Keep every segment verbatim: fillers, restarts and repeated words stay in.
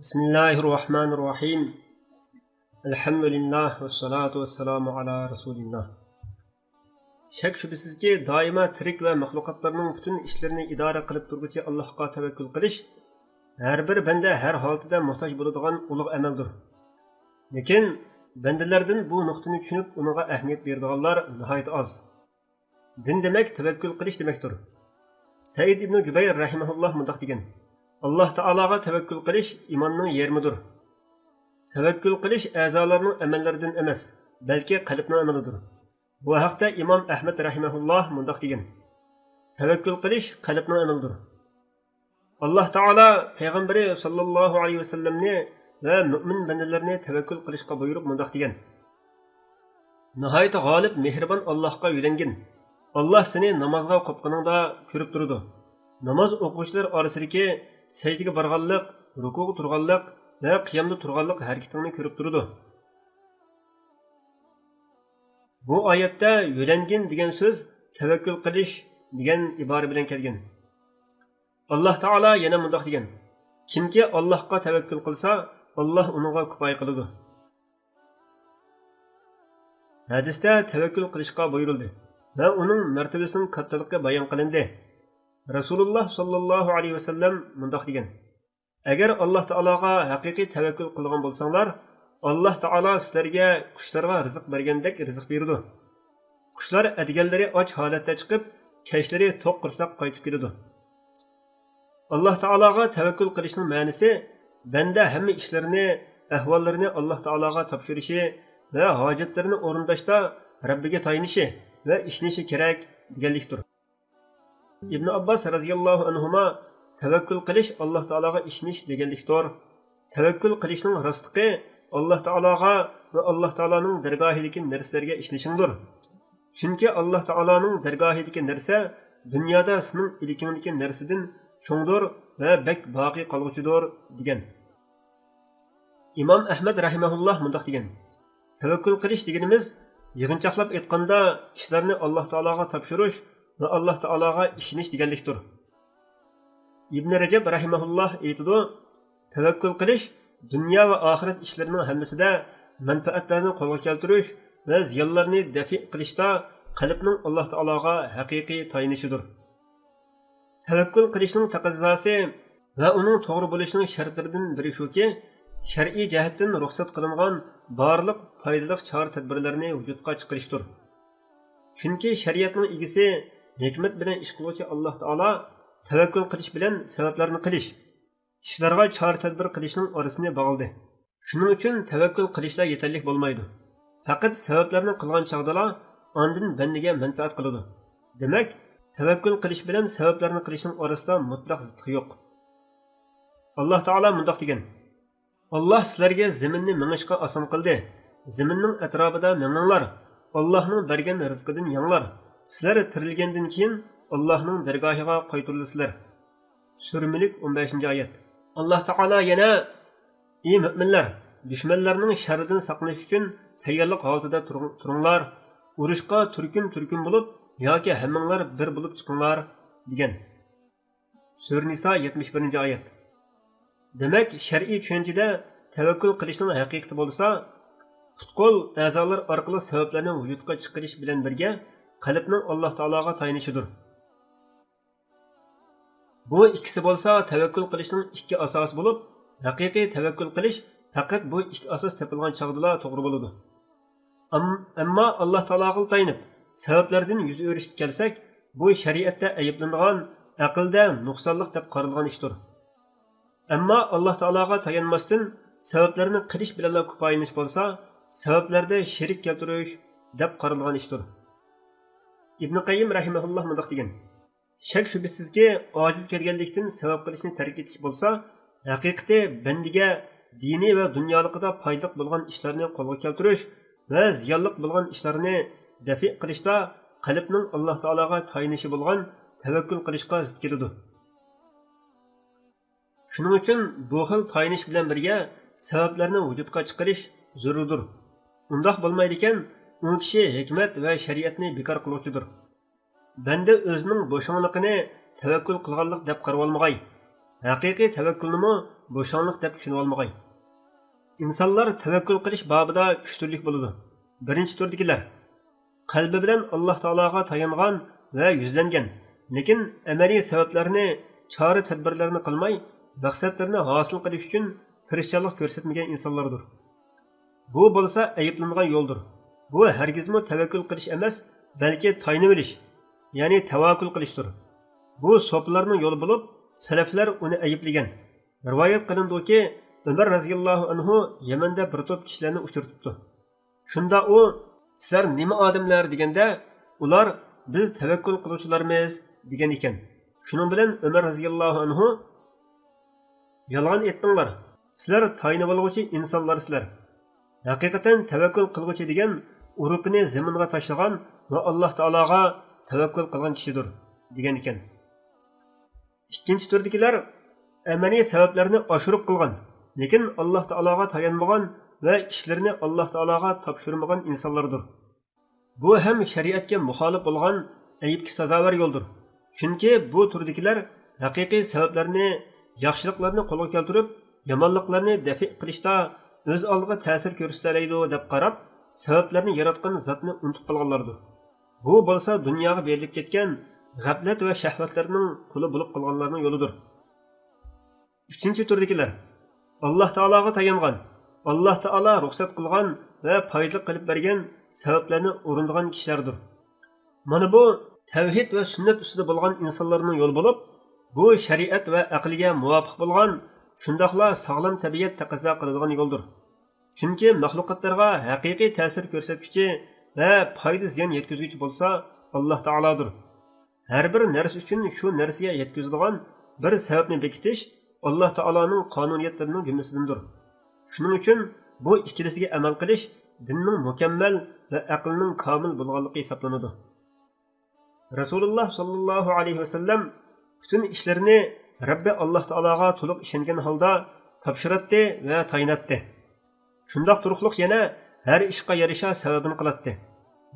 بىسمىللاھىررەھمانىررەھىم. ئەلھەمدۇلىللاھ ۋەسسالاتۇ ۋەسسالامۇ ئالا رەسۇلىللاھ. شەك-شۈبھىسىزكى، دائىما تىرىك ۋە مەخلۇقاتلارنىڭ پۈتۈن ئىشلىرىنى ئىدارە قىلىپ تۇرغۇچى ئاللاھقا تەۋەككۈل قىلىش ھەر بىر بەندە ھەر ھالىتىدە موھتاج بولىدىغان ئۇلۇغ ئەمەلدۇر. لېكىن بەندىلەردىن بۇ نۇقتىنى چۈشىنىپ، ئۇنىڭغا ئەھمىيەت بېرىدىغانلار ناھايىتى ئاز. دىن دېمەك تەۋەككۈل قىلىش دېمەكتۇر. سەئىد ئىبنى جۇبەير رەھىمەھۇللاھ مۇنداق دېگەن: «ئاللاھ تائالاغا تەۋەككۈل قىلىش ئىماننىڭ يېرىمىدۇر.» تەۋەككۈل قىلىش ئەزالارنىڭ ئەمەللىرىدىن ئەمەس، بەلكى قەلبنىڭ ئەمىلىدۇر. بۇ ھەقتە ئىمام ئەھمەد رەھىمەھۇللاھ مۇنداق دېگەن: «تەۋەككۈل قىلىش قەلبنىڭ ئەمىلىدۇر.» ئاللاھ تائالا پەيغەمبىرى ساللاللاھۇ ئەلەيھى ۋەسەللەمنى ۋە مۆمىن بەندىلەرنى تەۋەككۈل قىلىشقا بۇيرۇپ مۇنداق دېگەن: «ناھايىتى غالىب، مېھرىبان ئاللاھقا يۆلەنگىن. ئاللاھ سېنى نامازغا قوپقىنىڭدا كۆرۈپ تۇرىدۇ. ناماز ئوقۇغۇچىلار ئارىسىدىكى سەجدىگە بارغانلىق، رۇكۇغا تۇرغانلىق ۋە قىيامدا تۇرغانلىق ھەرىكىتىڭنى كۆرۈپ تۇرىدۇ.» بۇ ئايەتتە يۆلەنگىن دېگەن سۆز تەۋەككۈل قىلىش دېگەن ئىبارە بىلەن كەلگەن. ئاللاھ تائالا يەنە مۇنداق دېگەن: «كىمكى ئاللاھقا تەۋەككۈل قىلسا، ئاللاھ ئۇنىڭغا كۇپايە قىلىدۇ.» ھەدىستە تەۋەككۈل قىلىشقا بۇيرۇلدى ۋە ئۇنىڭ مەرتىۋىسىنىڭ كاتتىلىقى بايان قىلىندى. رەسۇلۇللاھ ساللاللاھۇ ئەلەيھى ۋەسەللەم مۇنداق دېگەن: «ئەگەر ئاللاھ تائالاغا ھەقىقىي تەۋەككۈل قىلغان بولساڭلار، ئاللاھ تائالا سىلەرگە قۇشلارغا رىزىق بەرگەندەك رىزىق بېرىدۇ. قۇشلار ئەتىگەنلىرى ئاچ ھالەتتە چىقىپ، كەچلىرى توق قورساق قايتىپ كېلىدۇ.» ئاللاھ تائالاغا تەۋەككۈل قىلىشنىڭ مەنىسى بەندە ھەممە ئىشلىرىنى، ئەھۋاللىرىنى ئاللاھ تائالاغا تاپشۇرۇشى ۋە ھاجەتلىرىنى ئورۇنداشتا رەببىگە تايىنىشى ۋە ئىشىنىشى كېرەك دېگەنلىكتۇر. ئىبن ئابباس رەزىياللاھۇ ئەنھۇما: «تەۋەككۈل قىلىش ئاللاھ تائالاغا ئىشىنىش دېگەنلىكتۇر. تەۋەككۈل قىلىشنىڭ راستلىقى ئاللاھ تائالاغا ۋە ئاللاھ تائالانىڭ دەرگاھىدىكى نەرسىلەرگە ئىشىنىشىڭدۇر. چۈنكى ئاللاھ تائالانىڭ دەرگاھىدىكى نەرسە دۇنيادا سېنىڭ ئىلكىڭدىكى نەرسىدىن چوڭدۇر ۋە بەك باقىي قالغۇچىدۇر» دېگەن. ئىمام ئەھمەد رەھىمەھۇللاھ مۇنداق دېگەن: «تەۋەككۈل قىلىش دېگىنىمىز، يىغىنچاقلاپ ئېيتقاندا، ئىشلارنى ئاللاھ تائالاغا تاپشۇرۇش ۋە ئاللاھ تائالاغا ئىشىنىش دېگەنلىكتۇر.» ئىبن رەجەب رەھىمەھۇللاھ ئېيتىدۇ: «تەۋەككۈل قىلىش دۇنيا ۋە ئاخىرەت ئىشلىرىنىڭ ھەممىسىدە مەنپەئەتلەرنى قولغا كەلتۈرۈش ۋە زىيانلارنى دەپئى قىلىشتا قەلبنىڭ ئاللاھ تائالاغا ھەقىقىي تايىنىشىدۇر.» تەۋەككۈل قىلىشنىڭ تەقەززاسى ۋە ئۇنىڭ توغرا بولۇشىنىڭ شەرتلىرىدىن بىرى شۇكى، شەرئىي جەھەتتىن رۇخسەت قىلىنغان بارلىق پايدىلىق چارە-تەدبىرلەرنى ۋۇجۇدقا چىقىرىشتۇر. چۈنكى شەرىئەتنىڭ ئىگىسى، ھېكمەت بىلەن ئىش قىلغۇچى ئاللاھ تائالا تەۋەككۈل قىلىش بىلەن سەۋەبلەرنى قىلىش، ئىشلارغا چارە-تەدبىر قىلىشنىڭ ئارىسىنى باغلىدى. شۇنىڭ ئۈچۈن تەۋەككۈل قىلىشلا يېتەرلىك بولمايدۇ. پەقەت سەۋەبلەرنى قىلغان چاغدىلا ئاندىن بەندىگە مەنپەئەت قىلىدۇ. دېمەك، تەۋەككۈل قىلىش بىلەن سەۋەبلەرنى قىلىشنىڭ ئارىسىدا مۇتلەق زىتلىق يوق. ئاللاھ تائالا مۇنداق دېگەن: «ئاللاھ سىلەرگە زېمىننى مېڭىشقا ئاسان قىلدى. زېمىننىڭ ئەتراپىدا مېڭىڭلار، ئاللاھنىڭ بەرگەن رىزقىدىن يەڭلار. سىلەر تىرىلگەندىن كېيىن ئاللاھنىڭ دەرگاھىغا قايتۇرۇلىسىلەر.» سۈرە مۈلك، ئون بەشىنچى ئايەت. ئاللاھ تائالا يەنە: «ئى مۆمىنلەر، دۈشمەنلەرنىڭ شەررىدىن ساقلىنىش ئۈچۈن تەييارلىق ھالىتىدە تۇرۇڭ-، تۇرۇڭلار. ئۇرۇشقا تۈركۈم-تۈركۈم بولۇپ ياكى ھەممىڭلار بىر بولۇپ چىقىڭلار» دېگەن. سۈرە نىسا، يەتمىش بىرىنچى ئايەت. دېمەك، شەرئىي چۈشەنچىدە تەۋەككۈل قىلىشنىڭ ھەقىقىتى بولسا، پۇت-قول، ئەزالار ئارقىلىق سەۋەبلەرنى ۋۇجۇدقا چىقىرىش بىلەن بىرگە، قەلبنىڭ ئاللاھ تائالاغا تايىنىشىدۇر. بۇ ئىككىسى بولسا تەۋەككۈل قىلىشنىڭ ئىككى ئاساسى بولۇپ، ھەقىقىي تەۋەككۈل قىلىش پەقەت بۇ ئىككى ئاساس تېپىلغان چاغدىلا توغرا بولىدۇ. ئەم-، ئەمما ئاللاھ تائالاغىلا تايىنىپ، سەۋەبلەردىن يۈز ئۆرۈشكە كەلسەك، بۇ شەرىئەتتە ئەيىبلىنىدىغان، ئەقىلدە نۇقسانلىق دەپ قارىلىدىغان ئىشتۇر. ئەمما ئاللاھ تائالاغا تايانماستىن، سەۋەبلەرنى قىلىش بىلەنلا كۇپايىلىنىش بولسا، سەۋەبلەردە شېرىك كەلتۈرۈش دەپ قارىلىدىغان ئىشتۇر. ئىبنى قەييىم رەھىمەھۇللاھ مۇنداق دېگەن: شەك-شۈبھىسىزكى، ئاجىز كەلگەنلىكتىن سەۋەب قىلىشنى تەرك ئېتىش بولسا، ھەقىقىتى بەندىگە دىنىي ۋە دۇنيالىقىدا پايدىلىق بولغان ئىشلارنى قولغا كەلتۈرۈش ۋە زىيانلىق بولغان ئىشلارنى دەپئى قىلىشتا قەلبنىڭ ئاللاھ تائالاغا تايىنىشى بولغان تەۋەككۈل قىلىشقا زىت كېلىدۇ. شۇنىڭ ئۈچۈن بۇ خىل تايىنىش بىلەن بىرگە سەۋەبلەرنى ۋۇجۇدقا چىقىرىش زۆرۈردۇر. ئۇنداق بولمايدىكەن، ئۇ كىشى ھېكمەت ۋە شەرىئەتنى بىكار قىلغۇچىدۇر. بەندە ئۆزىنىڭ بوشاڭلىقىنى تەۋەككۈل قىلغانلىق دەپ قارىۋالمىغاي. ھەقىقىي تەۋەككۈلنىمۇ بوشاڭلىق دەپ چۈشىنىۋالمىغاي. ئىنسانلار تەۋەككۈل قىلىش بابىدا ئۈچ تۈرلۈك بولىدۇ. بىرىنچى تۈردىكىلەر، قەلبى بىلەن ئاللاھ تائالاغا تايانغان ۋە يۈزلەنگەن، لېكىن ئەمەلىي سەۋەبلەرنى، چارە-تەدبىرلەرنى قىلماي، مەقسەتلىرىنى ھاسىل قىلىش ئۈچۈن تىرىشچانلىق كۆرسەتمىگەن ئىنسانلاردۇر. بۇ بولسا ئەيىبلىنىدىغان يولدۇر. بۇ ھەرگىزمۇ تەۋەككۈل قىلىش ئەمەس، بەلكى تايىنىۋېلىش، يەنى تەۋاككۈل قىلىشتۇر. بۇ سوپىلارنىڭ يولى بولۇپ، سەلەفلەر ئۇنى ئەيىبلىگەن. رىۋايەت قىلىنىدۇكى، ئۆمەر رەزىياللاھۇ ئەنھۇ يەمەندە بىر توپ كىشىلەرنى ئۇچرىتىپتۇ. شۇندا ئۇ، «سىلەر نېمە ئادەملەر؟» دېگەندە، ئۇلار، «بىز تەۋەككۈل قىلغۇچىلارمىز» دېگەن ئىكەن. شۇنىڭ بىلەن ئۆمەر رەزىياللاھۇ ئەنھۇ، «يالغان ئېيتتىڭلار، سىلەر تايىنىۋالغۇچى ئىنسانلارسىلەر. ھەقىقەتەن تەۋەككۈل قىلغۇچى دېگەن ئۇرۇقىنى زېمىنغا تاشلىغان ۋە ئاللاھ تائالاغا تەۋەككۈل قىلغان كىشىدۇر» دېگەن ئىكەن. ئىككىنچى تۈردىكىلەر ئەمەلىي سەۋەبلەرنى ئاشۇرۇپ قىلغان، لېكىن ئاللاھ تائالاغا تايانمىغان ۋە ئىشلىرىنى ئاللاھ تائالاغا تاپشۇرمىغان ئىنسانلاردۇر. بۇ ھەم شەرىئەتكە مۇخالىپ بولغان ئەيىبكە سازاۋەر يولدۇر. چۈنكى بۇ تۈردىكىلەر ھەقىقىي سەۋەبلەرنى، ياخشىلىقلارنى قولغا كەلتۈرۈپ، يامانلىقلارنى دەپئى قىلىشتا ئۆز ئالدىغا تەسىر كۆرسىتەلەيدۇ دەپ قاراپ، سەۋەبلەرنى ياراتقان زاتنى ئۇنتۇپ قالغانلاردۇر. بۇ بولسا دۇنياغا بېرىلىپ كەتكەن غەپلەت ۋە شەھۋەتلەرنىڭ قۇلى بولۇپ قالغانلارنىڭ يولىدۇر. ئۈچىنچى تۈردىكىلەر، ئاللاھ تائالاغا تايانغان، ئاللاھ تائالا رۇخسەت قىلغان ۋە پايدىلىق قىلىپ بەرگەن سەۋەبلەرنى ئورۇندىغان كىشىلەردۇر. مانا بۇ تەۋھىد ۋە سۈننەت ئۈستىدە بولغان ئىنسانلارنىڭ يولى بولۇپ، بۇ شەرىئەت ۋە ئەقىلگە مۇۋاپىق بولغان، شۇنداقلا ساغلام تەبىئەت تەقەززا قىلىدىغان يولدۇر. چۈنكى مەخلۇقاتلارغا ھەقىقىي تەسىر كۆرسەتكۈچى ۋە پايدا-زىيان يەتكۈزگۈچى بولسا ئاللاھ تائالادۇر. ھەر بىر نەرسە ئۈچۈن شۇ نەرسىگە يەتكۈزىدىغان بىر سەۋەبنى بېكىتىش ئاللاھ تائالانىڭ قانۇنىيەتلىرىنىڭ جۈملىسىدىندۇر. شۇنىڭ ئۈچۈن بۇ ئىككىلىسىگە ئەمەل قىلىش دىننىڭ مۇكەممەل ۋە ئەقىلنىڭ كامىل بولغانلىقى ھېسابلىنىدۇ. رەسۇلۇللاھ ساللاللاھۇ ئەلەيھى ۋەسەللەم پۈتۈن ئىشلىرىنى رەببى ئاللاھ تائالاغا تولۇق ئىشەنگەن ھالدا تاپشۇراتتى ۋە تايىناتتى. شۇنداق تۇرۇقلۇق يەنە ھەر ئىشقا يارىشا سەۋەبىنى قىلاتتى.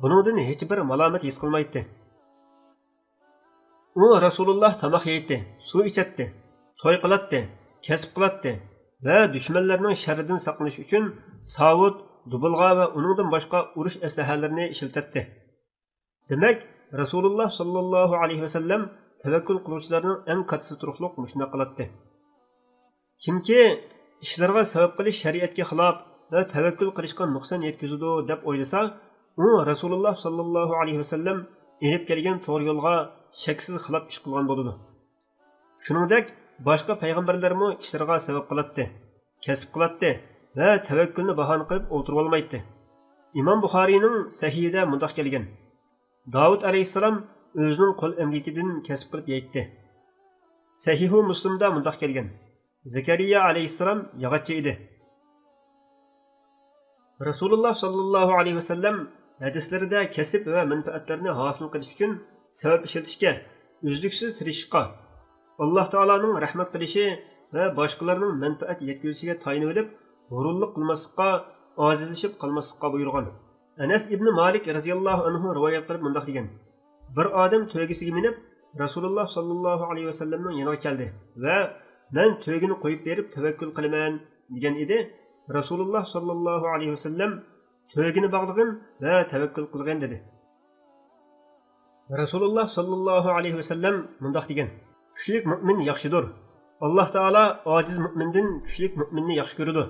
بۇنىڭدىن ھېچبىر مالامەت ھېس قىلمايتتى. ئۇ رەسۇلۇللاھ تاماق يەيتتى، سۇ ئىچەتتى، توي قىلاتتى، كەسىپ قىلاتتى ۋە دۈشمەنلەرنىڭ شەررىدىن ساقلىنىش ئۈچۈن ساۋۇت، دۇبۇلغا ۋە ئۇنىڭدىن باشقا ئۇرۇش ئەسلىھەلىرىنى ئىشلىتەتتى. دېمەك، رەسۇلۇللاھ ساللاللاھۇ ئەلەيھى ۋەسەللەم تەۋەككۈل قىلغۇچىلارنىڭ ئەڭ كاتتىسى تۇرۇقلۇق مۇشۇنداق قىلاتتى. كىمكى ئىشلارغا سەۋەب قىلىش شەرىئەتكە خىلاپ ۋە تەۋەككۈل قىلىشقا نۇقسان يەتكۈزىدۇ دەپ ئويلىسا، ئۇ رەسۇلۇللاھ ساللاللاھۇ ئەلەيھى ۋەسەللەم ئېلىپ كەلگەن توغرا يولغا شەكسىز خىلاپ ئىش قىلغان بولىدۇ. شۇنىڭدەك باشقا پەيغەمبەرلەرمۇ ئىشلىرىغا سەۋەب قىلاتتى، كەسىپ قىلاتتى ۋە تەۋەككۈلنى باھانە قىلىپ ئولتۇرۇۋالمايتتى. ئىمام بۇخارىينىڭ سەھىھىدە مۇنداق كەلگەن، داۋۇت ئەلەيھىسسالام ئۆزىنىڭ قول ئەمگىكىدىن كەسىپ قىلىپ يەيتتى. سەھىھۇ مۇسلىمدا مۇنداق كەلگەن، زەكەرىيا ئەلەيھىسسالام ياغاچچى ئىدى. رەسۇلۇللاھ ساللاللاھۇ ئەلەيھى ۋەسەللەم ھەدىسلىرىدە كەسىپ ۋە مەنپەئەتلەرنى ھاسىل قىلىش ئۈچۈن سەۋەب ئىشلىتىشكە، ئۈزلۈكسىز تىرىشىشقا، ئاللاھ تائالانىڭ رەھمەت قىلىشى ۋە باشقىلارنىڭ مەنپەئەت يەتكۈزۈشىگە تايىنىۋېلىپ، غۇرۇرلۇق قىلماسلىققا، ئاجىزلىشىپ قالماسلىققا بۇيرۇغان. ئەنەس ئىبنى مالىك رەزىياللاھۇ ئەنھۇ رىۋايەت قىلىپ مۇنداق دېگەن، بىر ئادەم تۆگىسىگە مىنىپ، رەسۇلۇللاھ ساللاللاھۇ ئەلەيھى ۋەسەللەمنىڭ يېنىغا كەلدى ۋە، مەن تۆگىنى قويۇپ بېرىپ تەۋەككۈل قىلىمەن، دېگەن ئىدى. رەسۇلۇللاھ ساللاللاھۇ ئەلەيھى ۋەسەللەم، تۆگىنى باغلىغىن ۋە تەۋەككۈل قىلغىن، دېدى. رەسۇلۇللاھ ساللاللاھۇ ئەلەيھى ۋەسەللەم مۇنداق دېگەن، كۈچلۈك مۆمىن ياخشىدۇر. ئاللاھ تائالا ئاجىز مۆمىندىن كۈچلۈك مۆمىننى ياخشى كۆرىدۇ.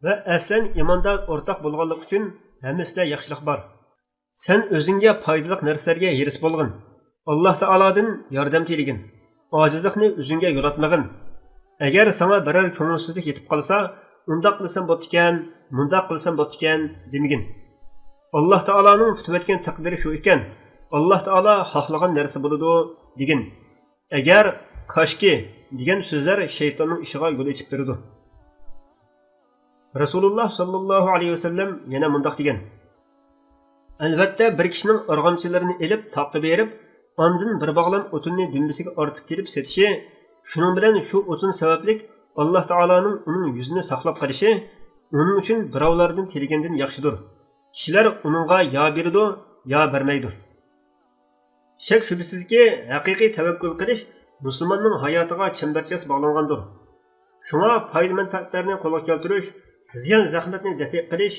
ۋە ئەسلەن ئىماندا ئورتاق بولغانلىق ئۈچۈن ھەممىسىدە ياخشىلىق بار. سەن ئۆزۈڭگە پايدىلىق نەرسىلەرگە ھېرىس بولغىن. ئاللاھ تائالادىن ياردەم تىلىگىن. ئاجىزلىقنى ئۆزۈڭگە يولاتمىغىن. ئەگەر ساڭا بىرەر كۆڭۈلسىزلىك يېتىپ قالسا، ئۇنداق قىلسام بوپتىكەن، مۇنداق قىلسام بوپتىكەن دېمىگىن. ئاللاھ تائالانىڭ پۈتۈۋەتكەن تەقدىرى شۇ ئىكەن، ئاللاھ تائالا خاھلىغان نەرسە بولىدۇ دېگىن. ئەگەر، كاشكى دېگەن سۆزلەر شەيتاننىڭ ئىشىغا يول ئېچىپ بېرىدۇ. رەسۇلۇللاھ ساللاللاھۇ ئەلەيھى ۋەسەللەم يەنە مۇنداق دېگەن، ئەلۋەتتە، بىر كىشىنىڭ ئارغامچىلىرىنى ئېلىپ تاغقا بېرىپ، ئاندىن بىر باغلام ئوتۇننى دۈمبىسىگە ئارتىپ كېلىپ سېتىشى، شۇنىڭ بىلەن شۇ ئوتۇن سەۋەبلىك ئاللاھ تائالانىڭ ئۇنىڭ يۈزىنى ساقلاپ قېلىشى، ئۇنىڭ ئۈچۈن بىراۋلاردىن تىلىگەندىن ياخشىدۇر. كىشىلەر ئۇنىڭغا يا بېرىدۇ، يا بەرمەيدۇ. شەك-شۈبھىسىزكى، ھەقىقىي تەۋەككۈل قىلىش مۇسۇلماننىڭ ھاياتىغا چەمبەرچاس باغلانغاندۇر. شۇڭا پايدا-مەنپەئەتلەرنى قولغا كەلتۈرۈش، زىيان-زەخمەتنى دەپئى قىلىش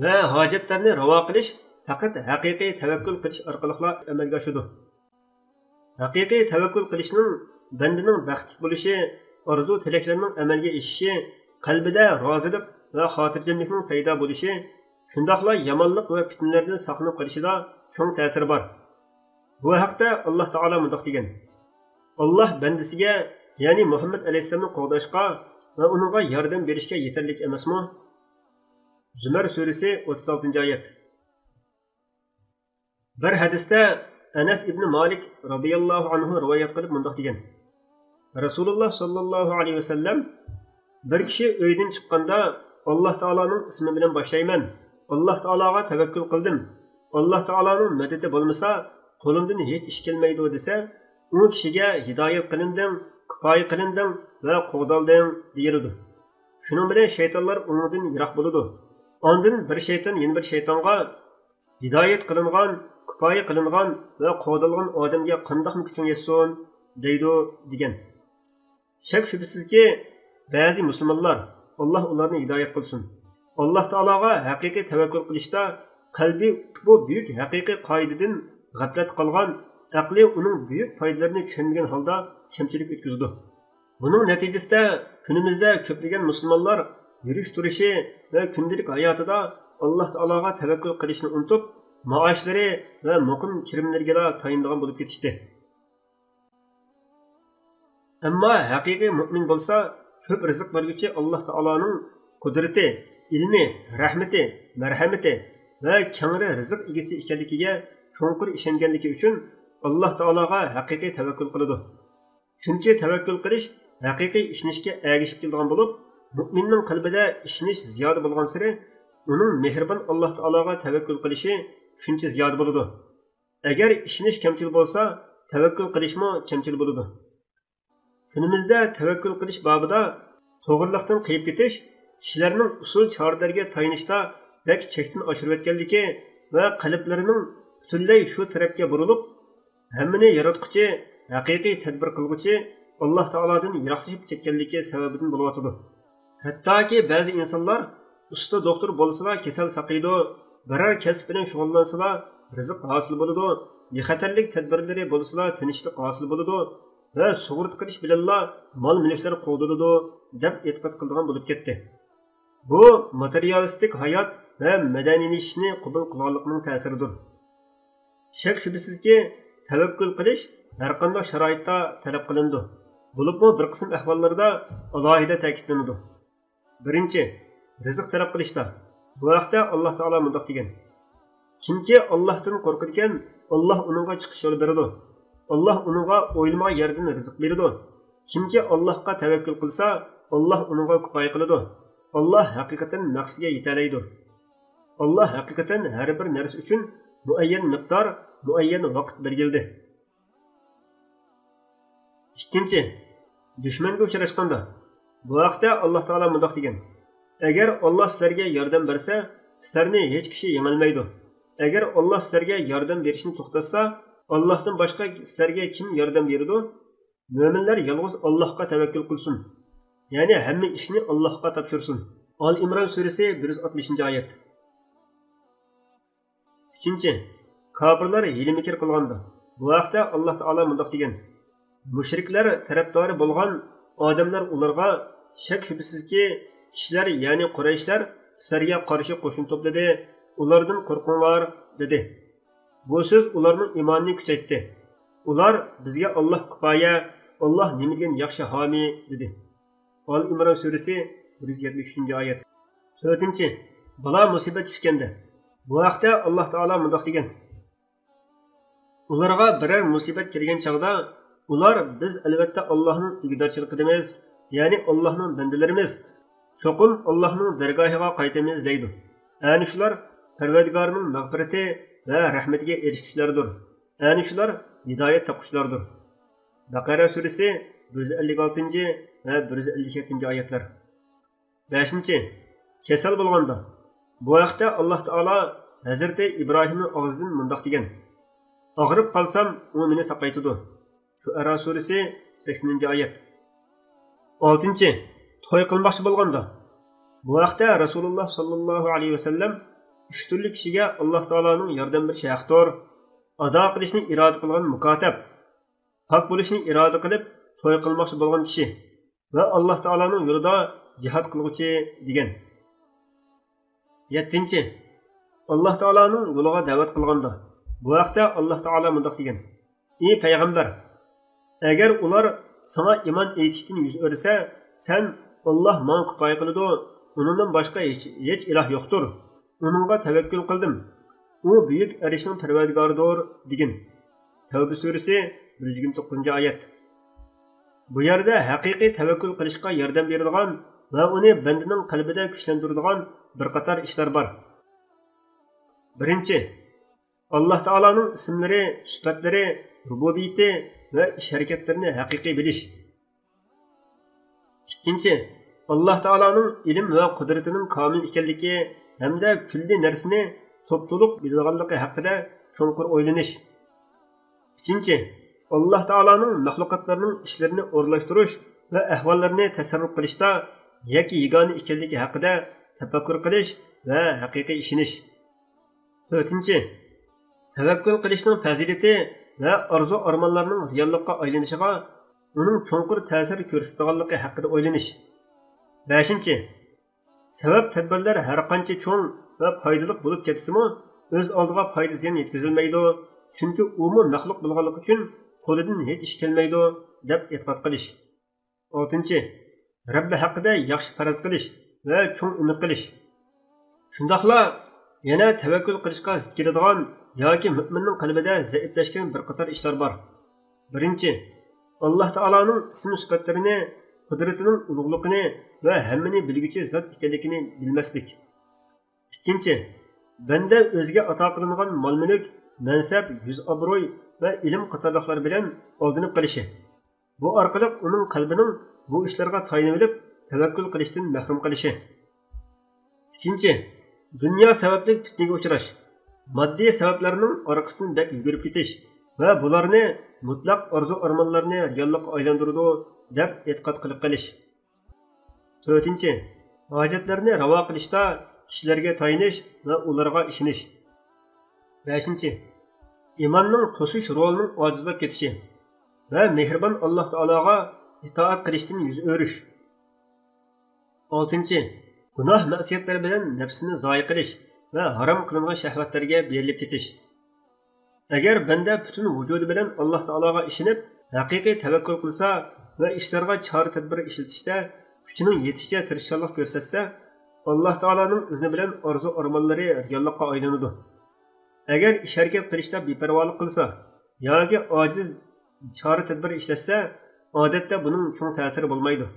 ۋە ھاجەتلەرنى راۋا قىلىش پەقەت ھەقىقىي تەۋەككۈل قىلىش ئارقىلىقلا ئەمەلگە ئاشىدۇ. ھەقىقىي تەۋەككۈل قىلىشنىڭ بەندىنىڭ بەختلىك بولۇشى، ئارزۇ-تىلەكلىرىنىڭ ئەمەلگە ئېشىشى، قەلبىدە رازىلىق ۋە خاتىرجەملىكنىڭ پەيدا بولۇشى، شۇنداقلا يامانلىق ۋە پىتنىلەردىن ساقلىنىپ قېلىشىدا چوڭ تەسىرى بار. بۇ ھەقتە ئاللاھ تائالا مۇنداق دېگەن: ئاللاھ بەندىسىگە، يەنى مۇھەممەد ئەلەيھىسسالامنى قوغداشقا ۋە ئۇنىڭغا ياردەم بېرىشكە يېتەرلىك ئەمەسمۇ؟ زۇمەر سۈرىسى، ئوتتۇز ئالتىنچى ئايەت. بىر ھەدىستە ئەنەس ئىبنى مالىك رەزىياللاھۇ ئەنھۇ رىۋايەت قىلىپ مۇنداق دېگەن: رەسۇلۇللاھ ساللاللاھۇ ئەلەيھى ۋەسەللەم، بىر كىشى ئۆيدىن چىققاندا، ئاللاھ تائالانىڭ ئىسمى بىلەن باشلايمەن، ئاللاھ تائالاغا تەۋەككۈل قىلدىم، ئاللاھ تائالانىڭ مەدىتى بولمىسا قولۇمدىن ھېچ ئىش كەلمەيدۇ دېسە، ئۇ كىشىگە ھىدايەت قىلىندىڭ، كۇپايە قىلىندىڭ ۋە قوغدالدىڭ دېيىلىدۇ. شۇنىڭ بىلەن شەيتانلار ئۇنىڭدىن يىراق بولىدۇ. ئاندىن بىر شەيتان يەنە بىر شەيتانغا، ھىدايەت قىلىنغان، كۇپايە قىلىنغان ۋە قوغدالغان ئادەمگە قانداقمۇ كۈچۈڭ يەتسۇن؟ دەيدۇ، دېگەن. شەك-شۈبھىسىزكى، بەزى مۇسۇلمانلار، ئاللاھ ئۇلارنى ھىدايەت قىلسۇن، ئاللاھ تائالاغا ھەقىقىي تەۋەككۈل قىلىشتا قەلبى ئۇشبۇ بۈيۈك ھەقىقىي قائىدىدىن غەپلەتتە قالغان، ئەقلى ئۇنىڭ بۈيۈك پايدىلىرىنى چۈشەنمىگەن ھالدا كەمچىلىك ئۆتكۈزىدۇ. بۇنىڭ نەتىجىسىدە كۈنىمىزدە كۆپلىگەن مۇسۇلمانلار يۈرۈش-تۇرۇشى ۋە كۈندىلىك ھاياتىدا ئاللاھ تائالاغا تەۋەككۈل قىلىشنى ئۇنتۇپ، مائاشلىرى ۋە مۇقىم كىرىملىرىگىلا تايىنىدىغان بولۇپ كېتىشتى. ئەمما ھەقىقىي مۇئمىن بولسا، كۆپ رىزىق بەرگۈچى ئاللاھ تائالانىڭ قۇدرىتى، ئىلمى، رەھمىتى، مەرھەمىتى ۋە كەڭرى رىزىق ئىگىسى ئىكەنلىكىگە چوڭقۇر ئىشەنگەنلىكى ئۈچۈن، ئاللاھ تائالاغا ھەقىقىي تەۋەككۈل قىلىدۇ. چۈنكى تەۋەككۈل قىلىش ھەقىقىي ئىشىنىشكە ئەگىشىپ كېلىدىغان بولۇپ، مۇئمىننىڭ قەلبىدە ئىشىنىش زىيادە بولغانسېرى، ئۇنىڭ مېھرىبان ئاللاھ تائالاغا تەۋەككۈل قىلىشى شۇنچە زىيادە بولىدۇ. ئەگەر ئىشىنىش كەمچىل بولسا، تەۋەككۈل قىلىشمۇ كەمچىل بولىدۇ. كۈنىمىزدە تەۋەككۈل قىلىش بابىدا توغرىلىقتىن قېيىپ كېتىش كىشىلەرنىڭ ئۇسۇل چارىلەرگە تايىنىشتا بەك چەكتىن ئاشۇرۇۋەتكەنلىكى ۋە قەلبلىرىنىڭ پۈتۈنلەي شۇ تەرەپكە بۇرۇلۇپ، ھەممىنى ياراتقۇچى ھەقىقىي تەدبىر قىلغۇچى ئاللاھ تائالادىن يىراقلىشىپ كەتكەنلىكى سەۋەبىدىن بولۇۋاتىدۇ. ھەتتاكى بەزى ئىنسانلار ئۇستا دوختۇر بولسىلا كېسەل ساقىيىدۇ، بىرەر كەسىپ بىلەن شۇغۇللانسىلا رىزىق ھاسىل بولىدۇ، بىخەتەرلىك تەدبىرلىرى بولسىلا تىنچلىق ھاسىل بولىدۇ ۋە سۇغۇرتا قىلىش بىلەنلا مال-مۈلۈكلەر قوغدىلىدۇ، دەپ ئېتىقاد قىلىدىغان بولۇپ كەتتى. بۇ ماتېرىيالىستىك ھايات ۋە مەدەنىيلىشىشنى قوبۇل قىلغانلىقنىڭ تەسىرىدۇر. شەك-شۈبھىسىزكى، تەۋەككۈل قىلىش ھەرقانداق شارائىتتا تەلەپ قىلىنىدۇ، بولۇپمۇ بىر قىسىم ئەھۋاللاردا ئالاھىدە تەكىتلىنىدۇ. بىرىنچى، رىزىق تەلەپ قىلىشتا. بۇ ھەقتە ئاللاھ تائالا مۇنداق دېگەن: كىمكى ئاللاھتىن قورقىدىكەن، ئاللاھ ئۇنىڭغا چىقىش يولى بېرىدۇ. ئاللاھ ئۇنىڭغا ئويلىمىغان يەردىن رىزىق بېرىدۇ. كىمكى ئاللاھقا تەۋەككۈل قىلسا، ئاللاھ ئۇنىڭغا كۇپايە قىلىدۇ. ئاللاھ ھەقىقەتەن مەقسىتىگە يېتەلەيدۇ. ئاللاھ ھەقىقەتەن ھەر بىر نەرسە ئۈچۈن مۇئەييەن مىقدار، مۇئەييەن ۋاقىت بەلگىلىدى. ئىككىنچى، دۈشمەنگە ئۇچراشقاندا. بۇ ھەقتە ئاللاھ تائالا مۇنداق دېگەن: ئەگەر ئاللاھ سىلەرگە ياردەم بەرسە، سىلەرنى ھېچ كىشى يېڭەلمەيدۇ. ئەگەر ئاللاھ سىلەرگە ياردەم بېرىشنى توختاتسا، ئاللاھتىن باشقا سىلەرگە كىم ياردەم بېرىدۇ؟ مۆمىنلەر يالغۇز ئاللاھقا تەۋەككۈل قىلسۇن. يەنى ھەممە ئىشنى ئاللاھقا تاپشۇرسۇن. ئال ئىمران سۈرىسى، بىر يۈز ئاتمىشىنچى ئايەت. ئۈچىنچى، كاپىرلار ھىيلە-مىكىر قىلغاندا. بۇ ھەقتە ئاللاھ تائالا مۇنداق دېگەن: مۇشرىكلار تەرەپدارى بولغان ئادەملەر ئۇلارغا: شەك-شۈبھىسىزكى، كىشىلەر، يەنى قۇرەيشلەر سىلەرگە قارشى قوشۇن توپلىدى، ئۇلاردىن قورقۇڭلار، دېدى. بۇ سۆز ئۇلارنىڭ ئىمانىنى كۈچەيتتى. ئۇلار: بىزگە ئاللاھ كۇپايە، ئاللاھ نېمە دېگەن ياخشى ھامىي، دېدى. ئال ئىمران سۈرىسى، بىر يۈز يەتمىش ئۈچىنچى ئايەت. تۆتىنچى، بالا-مۇسىبەت چۈشكەندە. بۇ ھەقتە ئاللاھ تائالا مۇنداق دېگەن: ئۇلارغا بىرەر مۇسىبەت كەلگەن چاغدا، ئۇلار: بىز ئەلۋەتتە ئاللاھنىڭ ئىگىدارچىلىقىدىمىز، يەنى ئاللاھنىڭ بەندىلىرىمىز، چوقۇم ئاللاھنىڭ دەرگاھىغا قايتىمىز، دەيدۇ. ئەنە شۇلار پەرۋەردىگارىنىڭ مەغپىرىتى ۋە رەھمىتىگە ئېرىشكۈچىلەردۇر. ئەنە شۇلار ھىدايەت تاپقۇچىلاردۇر. بەقەرە سۈرىسى، بىر يۈز ئەللىك ئالتىنچى ۋە بىر يۈز ئەللىك يەتتىنچى ئايەتلەر. بەشىنچى، كېسەل بولغاندا. بۇ ھەقتە ئاللاھ تائالا ھەزرىتى ئىبراھىمنىڭ ئاغزىدىن مۇنداق دېگەن: ئاغرىپ قالسام، ئۇ مېنى ساقايتىدۇ. شۇئەرا سۈرىسى، سەكسىنىنچى ئايەت. ئالتىنچى، توي قىلماقچى بولغاندا. بۇ ھەقتە رەسۇلۇللاھ ساللاللاھۇ ئەلەيھى ۋەسەللەم ئۈچ تۈرلۈك كىشىگە ئاللاھ تائالانىڭ ياردەم بېرىشى ھەقتۇر، ئادا قىلىشنى ئىرادە قىلغان مۇكاتەپ، پاك بولۇشنى ئىرادە قىلىپ توي قىلماقچى بولغان كىشى ۋە ئاللاھ تائالانىڭ يولىدا جىھاد قىلغۇچى دېگەن. يەتتىنچى، ئاللاھ تائالانىڭ يولىغا دەۋەت قىلغاندا. بۇ ھەقتە ئاللاھ تائالا مۇنداق دېگەن: ئى پەيغەمبەر، ئەگەر ئۇلار ساڭا ئىمان ئېيتىشتىن يۈز ئۆرۈسە، سەن: «ئاللاھ ماڭا كۇپايە قىلىدۇ، ئۇنىڭدىن باشقا ھېچ، ھېچ ئىلاھ يوقتۇر، ئۇنىڭغا تەۋەككۈل قىلدىم، ئۇ بۈيۈك ئەرشنىڭ پەرۋەردىگارىدۇر» دېگىن. تەۋبە سۈرىسى، بىر يۈز يىگىرمە توققۇزىنچى ئايەت. بۇ يەردە ھەقىقىي تەۋەككۈل قىلىشقا ياردەم بېرىدىغان ۋە ئۇنى بەندىنىڭ قەلبىدە كۈچلەندۈرىدىغان بىر قاتار ئىشلار بار. بىرىنچى، ئاللاھ تائالانىڭ ئىسىملىرى، سۈپەتلىرى، رۇبۇبىيىتى ۋە ئىش ھەرىكەتلىرىنى ھەقىقىي بىلىش. ئىككىنچى، ئاللاھ تائالانىڭ ئىلىم ۋە قۇدرىتىنىڭ كامىل ئىكەنلىكى ھەمدە كۈللى نەرسىنى توپتولۇق بىلىدىغانلىقى ھەققىدە چوڭقۇر ئويلىنىش. ئۈچىنچى، ئاللاھ تائالانىڭ مەخلۇقاتلارنىڭ ئىشلىرىنى ئورۇنلاشتۇرۇش ۋە ئەھۋاللىرىنى تەسەررۇپ قىلىشتا يەككە يېگانە ئىكەنلىكى ھەققىدە تەپەككۇر قىلىش ۋە ھەقىقىي ئىشىنىش. تۆتىنچى، تەۋەككۈل قىلىشنىڭ پەزىلىتى ۋە ئارزۇ-ئارمانلارنىڭ رېئاللىققا ئايلىنىشىغا ئۇنىڭ چوڭقۇر تەسىر كۆرسىتىدىغانلىقى ھەققىدە ئويلىنىش. بەشىنچى، سەۋەب-تەدبىرلەر ھەرقانچە چوڭ ۋە پايدىلىق بولۇپ كەتسىمۇ، ئۆز ئالدىغا پايدا-زىيان يەتكۈزەلمەيدۇ، چۈنكى ئۇمۇ مەخلۇق بولغانلىقى ئۈچۈن قولىدىن ھېچ ئىش كەلمەيدۇ، دەپ ئېتىقاد قىلىش. ئالتىنچى، رەببى ھەققىدە ياخشى پەرەز قىلىش ۋە چوڭ ئۈمىد قىلىش. شۇنداقلا يەنە تەۋەككۈل قىلىشقا زىت كېلىدىغان ياكى مۆمىننىڭ قەلبىدە زەئىپلەشكەن بىر قاتار ئىشلار بار. بىرىنچى، ئاللاھ تائالانىڭ ئىسىم-سۈپەتلىرىنى، قۇدرىتىنىڭ ئۇلۇغلۇقىنى ۋە ھەممىنى بىلگۈچى زات ئىكەنلىكىنى بىلمەسلىك. ئىككىنچى، بەندە ئۆزىگە ئاتا قىلىنغان مال-مۈلۈك، مەنسەپ، يۈز-ئابرۇي ۋە ئىلىم قاتارلىقلار بىلەن ئالدىنىپ قېلىشى. بۇ ئارقىلىق ئۇنىڭ قەلبىنىڭ بۇ ئىشلارغا تايىنىۋېلىپ تەۋەككۈل قىلىشتىن مەھرۇم قىلىشى. ئۈچىنچى، دۇنيا سەۋەبلىك پىتنىگە ئۇچراش، ماددىي سەۋەبلەرنىڭ ئارقىسىدىن بەك يۈگۈرۈپ كېتىش ۋە بۇلارنى مۇتلەق ئارزۇ-ئارمانلارنى رېئاللىققا ئايلاندۇرىدۇ، دەپ ئېتىقاد قىلىپ قېلىش. تۆتىنچى، ھاجەتلەرنى راۋا قىلىشتا كىشىلەرگە تايىنىش ۋە ئۇلارغا ئىشىنىش. بەشىنچى، ئىماننىڭ توسۇش رولىنىڭ ئاجىزلاپ كېتىشى ۋە مېھرىبان ئاللاھ تائالاغا ئىتائەت قىلىشتىن يۈز ئۆرۈش. ئالتىنچى، گۇناھ-مەسىيەتلەر بىلەن نەپسىنى زايە قىلىش ۋە ھارام قىلىنغان شەھۋەتلەرگە بېرىلىپ كېتىش. ئەگەر بەندە پۈتۈن ۋۇجۇدى بىلەن ئاللاھ تائالاغا ئىشىنىپ، ھەقىقىي تەۋەككۈل قىلسا ۋە ئىشلارغا چارە-تەدبىر ئىشلىتىشتە كۈچىنىڭ يېتىشىچە تىرىشچانلىق كۆرسەتسە، ئاللاھ تائالانىڭ ئىزنى بىلەن ئارزۇ-ئارمانلىرى رېئاللىققا ئايلىنىدۇ. ئەگەر ئىش-ھەرىكەت قىلىشتا بىپەرۋالىق قىلسا ياكى ئاجىز چارە-تەدبىر ئىشلەتسە، ئادەتتە بۇنىڭ چوڭ تەسىرى بولمايدۇ.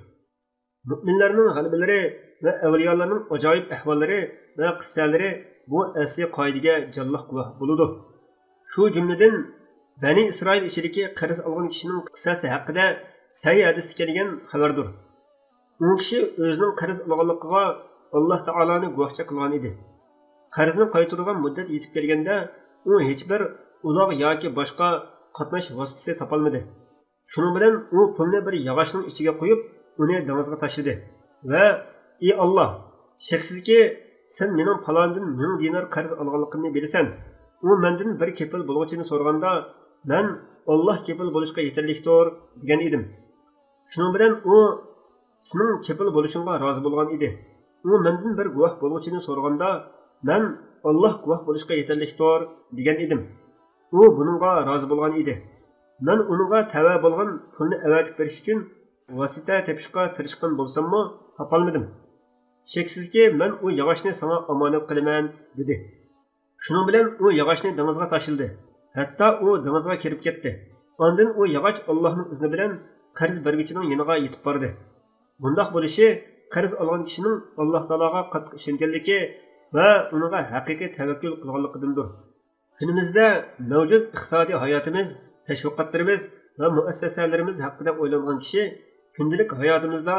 مۆمىنلەرنىڭ غەلىبىلىرى ۋە ئەۋلىيالارنىڭ ئاجايىپ ئەھۋاللىرى ۋە قىسسەلىرى بۇ ئەسلىي قائىدىگە جانلىق گۇۋاھ بولىدۇ. شۇ جۈملىدىن بەنى ئىسرائىل ئىچىدىكى قەرز ئالغان كىشىنىڭ قىسسەسى ھەققىدە سەھىھ ھەدىستە كەلگەن خەۋەردۇر. ئۇ كىشى ئۆزىنىڭ قەرز ئالغانلىقىغا ئاللاھ تائالانى گۇۋاھچى قىلغان ئىدى. قەرزنى قايتۇرىدىغان مۇددەت يېتىپ كەلگەندە، ئۇ ھېچبىر ئۇلاغ ياكى باشقا قاتناش ۋاسىتىسى تاپالمىدى. شۇنىڭ بىلەن ئۇ پۇلنى بىر ياغاچنىڭ ئىچىگە قويۇپ، ئۇنى دېڭىزغا تاشلىدى ۋە: «ئى ئاللاھ، شەكسىزكى، سەن مېنىڭ پالانىدىن مىڭ دىنار قەرز ئالغانلىقىمنى بىلىسەن. ئۇ مەندىن بىر كېپىل بولغۇچىنى سورىغاندا، مەن: ‹ئاللاھ كېپىل بولۇشقا يېتەرلىكتۇر› دېگەن ئىدىم. شۇنىڭ بىلەن ئۇ سېنىڭ كېپىل بولۇشۇڭغا رازى بولغان ئىدى. ئۇ مەندىن بىر گۇۋاھ بولغۇچىنى سورىغاندا، مەن: ‹ئاللاھ گۇۋاھ بولۇشقا يېتەرلىكتۇر› دېگەن ئىدىم. ئۇ بۇنىڭغا رازى بولغان ئىدى. مەن ئۇنىڭغا تەۋە بولغان پۇلنى ئەۋەتىپ بېرىش ئۈچۈن ۋاسىتە تېپىشقا تىرىشقان بولساممۇ، تاپالمىدىم. شەكسىزكى، مەن ئۇ ياغاچنى ساڭا ئامانەت قىلىمەن» دېدى. شۇنىڭ بىلەن ئۇ ياغاچنى دېڭىزغا تاشلىدى. ھەتتا ئۇ دېڭىزغا كىرىپ كەتتى. ئاندىن ئۇ ياغاچ ئاللاھنىڭ ئىزنى بىلەن قەرز بەرگۈچىنىڭ يېنىغا يېتىپ باردى. بۇنداق بولۇشى قەرز ئالغان كىشىنىڭ ئاللاھ تائالاغا قاتتىق ئىشەنگەنلىكى ۋە ئۇنىڭغا ھەقىقىي تەۋەككۈل قىلغانلىقىدىندۇر. كۈنىمىزدە مەۋجۇت ئىقتىسادىي ھاياتىمىز، تەشۋىقاتلىرىمىز ۋە مۇئەسسەسەلىرىمىز ھەققىدە ئويلانغان كىشى كۈندىلىك ھاياتىمىزدا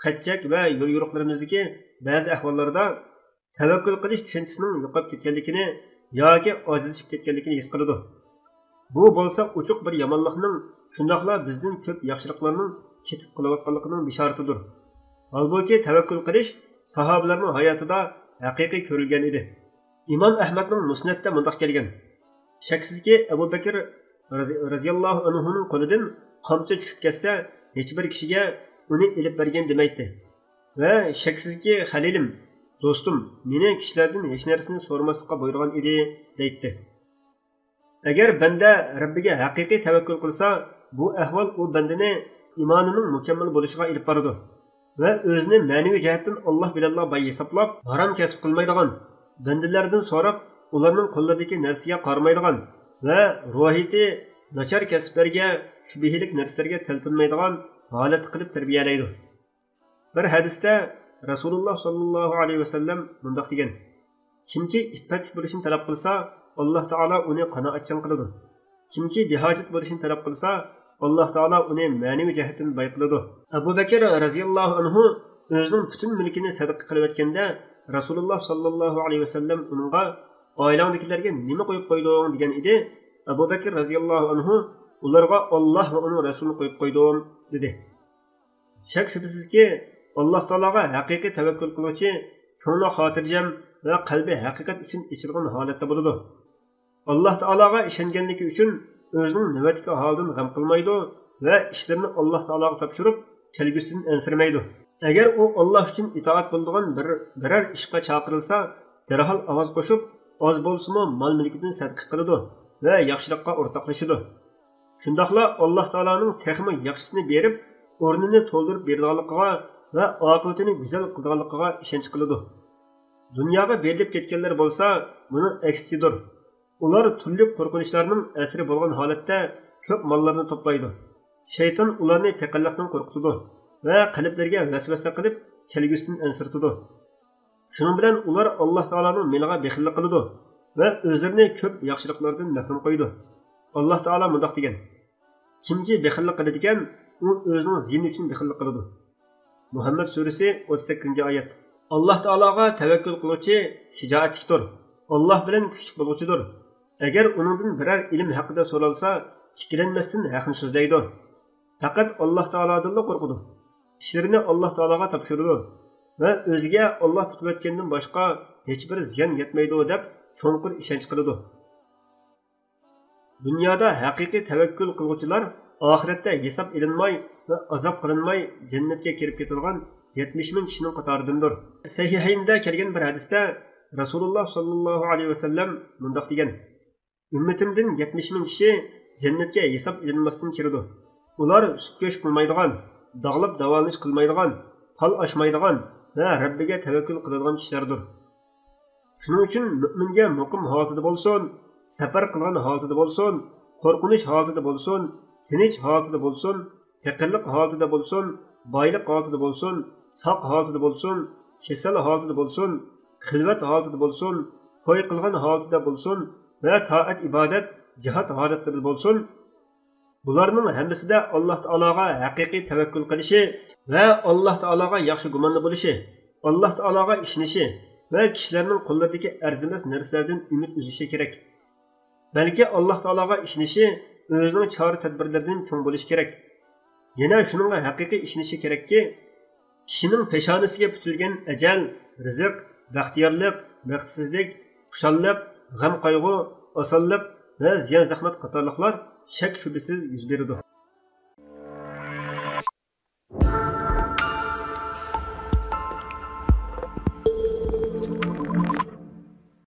خەت-چەك ۋە يول-يورۇقلىرىمىزدىكى بەزى ئەھۋاللاردا تەۋەككۈل قىلىش چۈشەنچىسىنىڭ يوقاپ كەتكەنلىكىنى ياكى ئاجىزلىشىپ كەتكەنلىكىنى ھېس قىلىدۇ. بۇ بولسا ئوچۇق بىر يامانلىقنىڭ شۇنداقلا بىزدىن كۆپ ياخشىلىقلارنىڭ كېتىپ قېلىۋاتقانلىقىنىڭ بېشارىتىدۇر. ھالبۇكى، تەۋەككۈل قىلىش ساھابىلەرنىڭ ھاياتىدا ھەقىقىي كۆرۈلگەن ئىدى. ئىمام ئەھمەدنىڭ مۇسنەدتە مۇنداق كەلگەن: شەكسىزكى، ئەبۇ بەكىر رازى-، رازىياللاھۇ ئەنھۇنىڭ قولىدىن قامچا چۈشۈپ كەتسە، ھېچبىر كىشىگە ئۇنى ئېلىپ بەرگىن دېمەيتتى. ۋە شەكسىزكى، خەلىلىم، دوستۇم، مېنى كىشىلەردىن ھېچنەرسىنى سورىماسلىققا بۇيرۇغان ئىدى، دەيتتى. ئەگەر بەندە رەببىگە ھەقىقىي تەۋەككۈل قىلسا، بۇ ئەھۋال ئۇ بەندىنى ئىمانىنىڭ مۇكەممەل بولۇشىغا ئېلىپ بارىدۇ ۋە ئۆزىنى مەنىۋى جەھەتتىن ئاللاھ بىلەنلا باي ھېسابلاپ، ھارام كەسىپ قىلمايدىغان، بەندىلەردىن سوراپ، ئۇلارنىڭ قوللىرىدىكى نەرسىگە قارىمايدىغان ۋە روھىيىتى ناچار كەسىپلەرگە، شۈبھىلىك نەرسىلەرگە تەلپۈنمەيدىغان ھالەتتە قىلىپ تەربىيەلەيدۇ. بىر ھەدىستە رەسۇلۇللاھ ساللاللاھۇ ئەلەيھى ۋەسەللەم مۇنداق دېگەن: كىمكى ئىپپەتلىك بولۇشنى تەلەپ قىلسا، ئاللاھ تائالا ئۇنى قانائەتچان قىلىدۇ. كىمكى بىھاجەت بولۇشنى تەلەپ قىلسا، ئاللاھ تائالا ئۇنى مەنىۋى جەھەتتىن باي قىلىدۇ. ئەبۇ بەكىر رەزىياللاھۇ ئەنھۇ ئۆزىنىڭ پۈتۈن مۈلكىنى سەدىقە قىلىۋەتكەندە، رەسۇلۇللاھ ساللاللاھۇ ئەلەيھى ۋەسەللەم ئۇنىڭغا: «ئائىلەڭدىكىلەرگە نېمە قويۇپ قويدۇڭ؟» دېگەن ئىدى. ئەبۇ بەكىر رەزىياللاھۇ ئەنھۇ: «ئۇلارغا ئاللاھ ۋە ئۇنىڭ رەسۇلىنى قويۇپ قويدۇم» دېدى. شەك-شۈبھىسىزكى، ئاللاھ تائالاغا ھەقىقىي تەۋەككۈل قىلغۇچى كۆڭلى خاتىرجەم ۋە قەلبى ھەقىقەت ئۈچۈن ئېچىلغان ھالەتتە بولىدۇ. ئاللاھ تائالاغا ئىشەنگەنلىكى ئۈچۈن ئۆزىنىڭ نۆۋەتتىكى ھالىدىن غەم قىلمايدۇ ۋە ئىشلىرىنى ئاللاھ تائالاغا تاپشۇرۇپ، كەلگۈسىدىن ئەنسىرىمەيدۇ. ئەگەر ئۇ ئاللاھ ئۈچۈن ئىتائەت بولىدىغان بىر، بىرەر ئىشقا چاقىرىلسا، دەرھال ئاۋاز قوشۇپ، ئاز بولسىمۇ مال-مۈلكىدىن سەدىقە قىلىدۇ ۋە ياخشىلىققا ئورتاقلىشىدۇ. شۇنداقلا ئاللاھ تائالانىڭ تېخىمۇ ياخشىسىنى بېرىپ، ئورنىنى تولدۇرۇپ بېرىدىغانلىقىغا ۋە ئاقىۋىتىنى گۈزەل قىلىدىغانلىقىغا ئىشەنچ قىلىدۇ. دۇنياغا بېرىلىپ كەتكەنلەر بولسا بۇنىڭ ئەكسىچىدۇر. ئۇلار تۈرلۈك قورقۇنچلارنىڭ ئەسىرى بولغان ھالەتتە كۆپ ماللارنى توپلايدۇ. شەيتان ئۇلارنى پېقىرلىقتىن قورقۇتىدۇ ۋە قەلبلىرىگە ۋەسۋەسە قىلىپ، كەلگۈسىدىن ئەنسىرىتىدۇ. شۇنىڭ بىلەن ئۇلار ئاللاھ تائالانىڭ مېلىغا بېخىللىق قىلىدۇ ۋە ئۆزلىرىنى كۆپ ياخشىلىقلاردىن مەھرۇم قويىدۇ. ئاللاھ تائالا مۇنداق دېگەن: «كىمكى بېخىللىق قىلىدىكەن، ئۇ ئۆزىنىڭ زىيىنى ئۈچۈن بېخىللىق قىلىدۇ.» مۇھەممەد سۈرىسى، ئوتتۇز سەككىزىنچى ئايەت. ئاللاھ تائالاغا تەۋەككۈل قىلغۇچى شىجائەتلىكتۇر. ئاللاھ بىلەن كۈچلۈك بولغۇچىدۇر. ئەگەر ئۇنىڭدىن بىرەر ئىلىم ھەققىدە سورالسا، ئىككىلەنمەستىن ھەقنى سۆزلەيدۇ. پەقەت ئاللاھ تائالادىنلا قورقىدۇ. ئىشلىرىنى ئاللاھ تائالاغا تاپشۇرىدۇ ۋە ئۆزىگە ئاللاھ پۇت ئۆتكەندىن باشقا ھېچبىر زىيان يەتمەيدۇ دەپ چوڭقۇر ئىشەنچ قىلىدۇ. دۇنيادا ھەقىقىي تەۋەككۈل قىلغۇچىلار ئاخىرەتتە ھېساب ئېلىنماي ۋە ئازاب قىلىنماي جەننەتكە كىرىپ كېتىدىغان يەتمىش مىڭ كىشىنىڭ قاتارىدىندۇر. سەھىھەيندە كەلگەن بىر ھەدىستە رەسۇلۇللاھ ساللاللاھۇ ئەلەيھى ۋەسەللەم مۇنداق دېگەن: ئۈممىتىمدىن يەتمىش مىڭ كىشى جەننەتكە ھېساب ئېلىنماستىن كىرىدۇ. ئۇلار سۈت گۆش قىلمايدىغان، داغلاپ داۋالىنىش قىلمايدىغان، پال ئاشمايدىغان ۋە رەببىگە تەۋەككۈل قىلىدىغان كىشىلەردۇر. شۇنىڭ ئۈچۈن مۆمىنگە مۇقىم ھالىتىدە بولسۇن، سەپەر قىلغان ھالىتىدە بولسۇن، قورقۇنچ ھالىتىدە بولسۇن، تىنچ ھالىتىدە بولسۇن، پېقىرلىق ھالىتىدە بولسۇن، بايلىق ھالىتىدە بولسۇن، ساق ھالىتىدە بولسۇن، كېسەل ھالىتىدە بولسۇن، خىلۋەت ھالىتىدە بولسۇن، توي قىلغان ھالىتىدە بولسۇن ۋە تائەت-ئىبادەت، جىھاد ھالەتلىرىدە بولسۇن، بۇلارنىڭ ھەممىسىدە ئاللاھ تائالاغا ھەقىقىي تەۋەككۈل قىلىشى ۋە ئاللاھ تائالاغا ياخشى گۇماندا بولۇشى، ئاللاھ تائالاغا ئىشىنىشى ۋە كىشىلەرنىڭ قوللىرىدىكى ئەرزىمەس نەرسىلەردىن ئۈمىد ئۈزۈشى كېرەك. بەلكى ئاللاھ تائالاغا ئىشىنىشى ئۆزىنىڭ چارە-تەدبىرلىرىدىن چوڭ بولۇشى كېرەك. يەنە شۇنىڭغا ھەقىقىي ئىشىنىشى كېرەككى، كىشىنىڭ پېشانىسىگە پۈتۈلگەن ئەجەل، رىزىق، بەختىيارلىق، بەختسىزلىك، خۇشاللىق، غەم-قايغۇ، ئاسانلىق ۋە زىيان-زەخمەت قاتارلىقلار شەك-شۈبھىسىز يۈز بېرىدۇ.